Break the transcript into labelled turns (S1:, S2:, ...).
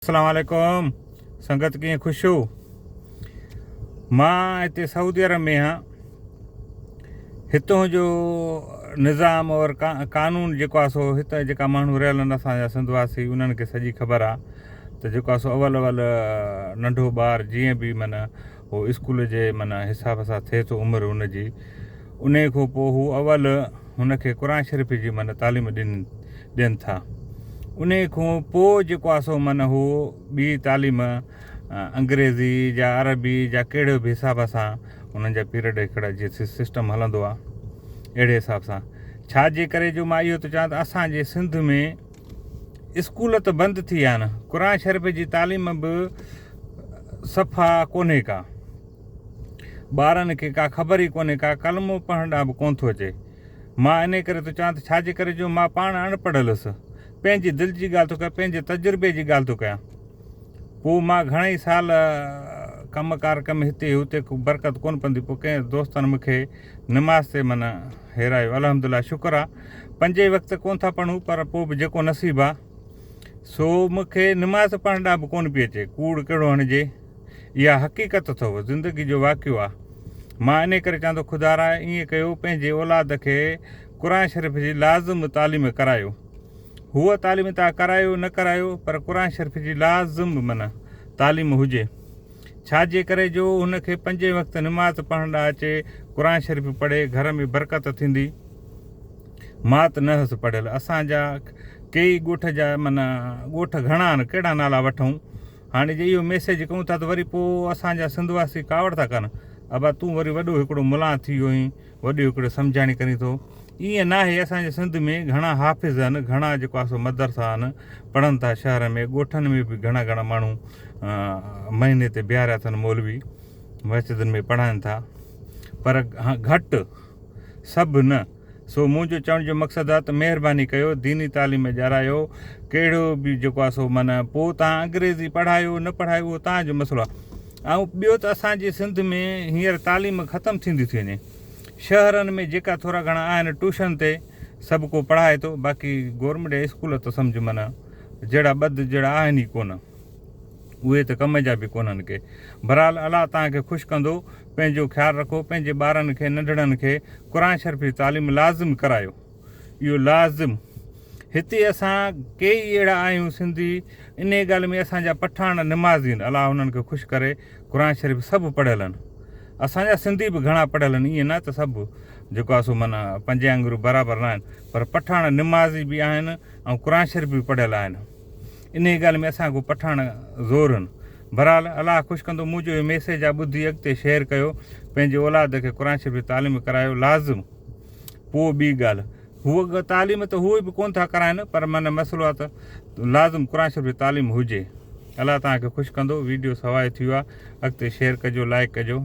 S1: اسلام عليڪم سنگت ڪيئن خوش هو مان هتي سعودي عرب ۾ آهيان هتو جو نظام اور قانون جيڪو آهي سو هتي جيڪا ماڻهو رهيل آهن اسان جا سنڌ واسي انهن کي سڄي خبر آهي ته جيڪو آهي سو اول اول ننڍو ٻار جيئن به معنيٰ هو اسڪول جي معنيٰ حساب سان ٿئي ٿو عمر ان جي ان کان پوء هو اول هن کي قرآن شريف جي معنيٰ تعليم ڏين ڏين ٿا انهي کان پوء جيڪو آهي سو معنيٰ هو ٻي تعليم انگريزي يا عربي يا ڪهڙي به حساب سان انهن جا پيرڊ هڪڙا جي سسٽم هلندو آهي اهڙي حساب سان ڇا جي ڪري جو مان اهو ٿو چوان ته اسان جي سنڌ ۾ اسڪول ته بند ٿي ويا آهن قرآن شريف جي تعليم به صفا ڪونهي ڪا ٻارن کي ڪا خبر ئي ڪونهي ڪا ڪلمو پڙهڻ ڏانهن به ڪونه ٿو اچي. مان انهي ڪري ٿو چوان ته ڇا جي ڪري جو مان پاڻ اڻ پڙهيل هيس. پنهنجي دل جي ڳالهه ٿو ڪيان، پنهنجي تجربي جي ڳالهه ٿو ڪيان. پوء مان گهڻائي سال ڪم ڪار ڪم هتي هتي برڪت ڪونه پوندي پوء ڪنهن دوستن مون کي نماز تي من هيرايو الحمدلله شڪر آ پنجئي وقت ڪونه ٿا پڙهون پر پوء به جيڪو نصيب آ سو مون کي نماز پڙهڻ ڏانهن به ڪونه پئي اچي ڪوڙ ڪهڙو هڻجي. اها حقيقت اٿو، زندگي جو واقعو آ. مان انهي ڪري چوان ٿو خدارا ائين ڪيو پنهنجي اولاد کي قرآن شريف جي لازم تعليم ڪرايو. هوء تعليم توهان ڪرايو نه ڪرايو پر قرآن شريف جي لازم معنيٰ تعليم هجي. ڇا جي ڪري جو هن کي پنجين وقت نماز پڙهڻ ڏانهن اچي قرآن شريف پڙهي گهر ۾ برڪت ٿيندي. مان ته نه هئس پڙهيل. اسان جا ڪيئي ڳوٺ جا معنيٰ ڳوٺ گهڻا آهن ڪهڙا نالا وٺون. هاڻي جي اهو ميسيج ڪيون ٿا ته وري پوء اسان جا سنڌ واسي ڪاوڙ ٿا ڪن ابا تون وري وڏو هڪڙو ملان ٿي ويو آهين وڏو هڪڙو سمجهاڻي ڪرين ٿو ائين ناهي اسان جي سنڌ ۾ گهڻا حافظ آهن گهڻا جيڪو آهي سو مدرسا آهن پڙهن ٿا شهر ۾ ڳوٺن ۾ به گهڻا گهڻا ماڻهو مهيني تي بيهاريا اٿن مولوي مسجدن ۾ پڙهائن ٿا پر گهٽ سڀ نه سو منهنجو چوڻ جو مقصد آ ته مهرباني ڪيو ديني تعليم ڄارايو ڪهڙو به جيڪو آ سو معنيٰ پوء توهان انگريزي پڙهايو نه پڙهايو اهو توهان جو مسئلو آ ۽ ٻيو ته اسان جي سنڌ ۾ هينئر تعليم ختم ٿيندي ٿي وڃي شهرن ۾ جيڪا ٿورا گهڻا آهن ٽيوشن تي سڀ ڪو پڙهائي ٿو باقي گورنمينٽ جا اسڪول ته سمجهه معنيٰ جهڙا ٻڌ جهڙا آهن ئي ڪونه. اهي ته ڪم جا به ڪونهن ڪي. بھرحال الله توهان کي خوش ڪندو. پنهنجو خيال رکو پنهنجي ٻارن کي ننڍڙن کي قرآن شريف جي تعليم لازم ڪرايو اهو لازم هتي اسان ڪيئي اهڙا آهيون سنڌي انهي ڳالهه ۾ اسان جا پٺاڻ نمازي آهن الله انهن کي خوش ڪري قرآن شريف سڀ پڙهيل آهن اسان جا سنڌي به گهڻا پڙهيل آهن ائين نه ته سڀ جيڪو آهي سو معنيٰ پنجين آڱريون برابر نه آهن پر پٺاڻ نمازي به آهن ۽ قرآن شريف به پڙهيل آهن. انهيء ڳالهه ۾ اسان کان پٺاڻ زور هن. بھرحال الله خوش ڪندو منهنجو اهو ميسيج آ ٻڌي اڳتي شيئر ڪيو پنهنجي اولاد کي قرآن شريف جي تعليم ڪرايو لازم پوء ٻي ڳالهه هو تعليم ته هو به ڪون ٿا ڪرائن پر معنيٰ مسئلو آ ته لازم قرآن شريف جي تعليم هجي الله توهان کي خوش ڪندو ويڊيو سواء ٿي ويو آ اڳتي شيئر ڪجو لائڪ ڪجو.